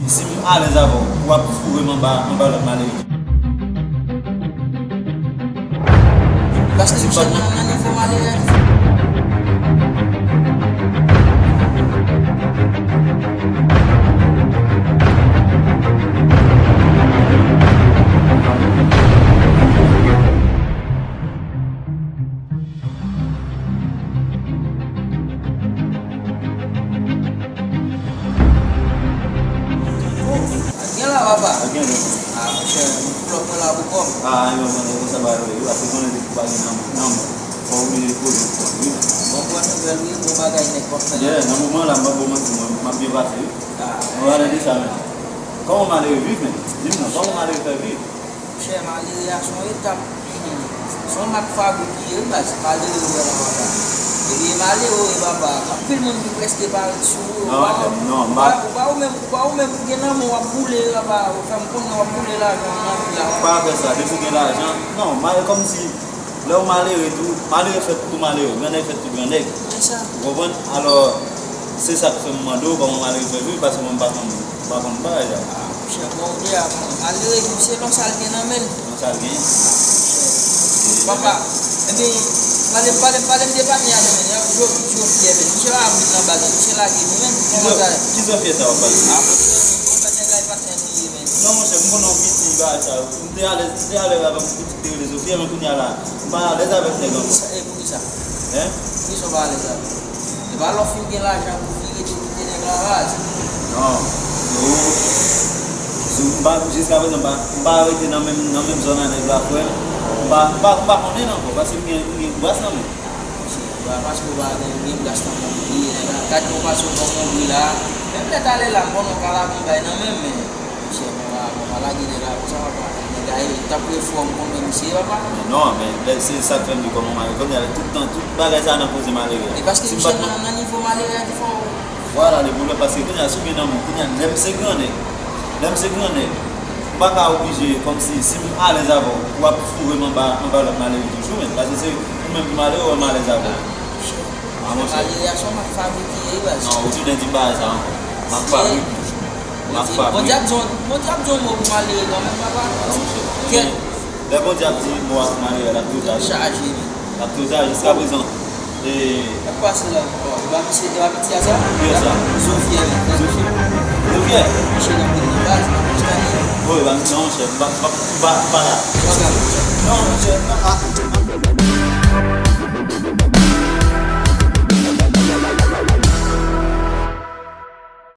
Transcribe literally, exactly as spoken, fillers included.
Si m alèz avè w, w ap foure m anba, anba lòt malere. Paske misye nan, nan nivo malere. Gen la, papa. Gen la. Ah, monchè, m pull up mwen la pou kò m. Ah, yo, mwen, konsa ba yo ye. Yo, ap konnen depi w pa gen nan, nan, fò w oblije poze pou kò w, wi. Bon, pran nouvèl, wi, bon bagay nèg w ap fè la. Yeah, nan moman la, m pa ba w manti, mwen, m ap byen pase, wi. Ah. Mwen, pale de sa, men. Kòman malere viv, men? Di m non, kòman malere fè viv? Monchè, malere a se yon etap. Se yon mak fabrik li ye, wi, baz. Malere, wi, papa. Epi malere, wi, papa. Anpil moun ki prèske pa ret sou ou. Non, pa, non, ou pa, ou pa ou menm, ou pa ou menm, ou gen nan men w ap boule, papa. Ou fè m konnen w ap boule lajan nan vi a. Pa fè sa, depi w gen lajan. Non, malere kòmsi, lè w malere tou, malere fèt tou malere, grannèg fèt tou grannèg. Se sa. Ou konprann? Alò, se sa k fè m mande w kòman malere fè viv, paske mwen m pa konn, m pa konn bagay sa. Ah, monchè, bon, ou deja konnen. Malere viv selon sa l gen nan men l. Nan sa l gen. Papa, ebyen, pale m, pale m, pale m de patnè a non, men. Yo, yo, yo fyè, men. Misye pa vin nan baz la, misye lage nou, men. Ki zo, ki zo fyè sa w ap pale? Ah, bon, patnè la, e patnè nou ye, men. Non, monchè, m konnen w piti, bagay sa yo. M te alèz, m te alèz avè yon pitit te rele Zofyè, men kounye a la, m pa alèz avèk nèg ankò. Sa, e, poukisa? Hein? Poukisa w pa alèz avè l? E pa lè w fin gen lajan pou w vire tou kite nèg la baz. Non. Yo, m pa, jiskaprezan, m pa, m pa rete nan menm, nan menm zòn a nèg la, frè m. M pa, m pa, m pa konnen l ankò, paske m gen, m gen bras nan men. Monchè, se pa paske w pa gen, gen bras nan men w, ou bliye nèg la. Gad yon fason w konn ouvri la. Menm lè talè la, m konnen w ka lage yon bay nan men m, men, monchè, mwen pa, mwen pa lage nèg la konsa, papa. Nèg la, e, tankou e fò m konn wè misye, papa. Men non, men lè, se sa k fè m di kòman malere. Kounye a, tout tan, tout bagay sa nan koze malere a. E paske misye nan, nan nivo malere a ki fè w. Vwala, le pwoblèm, paske kounye a, si w gen nan men w, kounye a, lè m se grannèg, lè m se grannèg, m pa ka oblije, kòmsi, si m alèz avè w, w ap foure m anba, anba lòt malere toujou, men, paske se ou menm ki malere, ou wè m alèz avè w. Ah, monchè. Malere a se yon mak fabrik li ye, baz. Non, ou tounen di m bagay sa ankò. Mak fabrik. Mak fabrik. Bondye ap di yon, Bondye ap di yon mo pou malere kanmenm, papa. Ah, monchè. Kèt. Lè Bondye ap di mo a pou malere, l ap toujou chaje. L ap toujou chaje jiskaprezan. E. Sa k pase la? Bon, e pa misye, e pa piti a sa? Ki sa? Zofyè, men. Zofyè. Zofyè? Misye nan kote nan baz, nan Kostane. Bon, e pa misye, monchè. M pa, m pa, m pa, m pa la. Non, monchè, non, ah.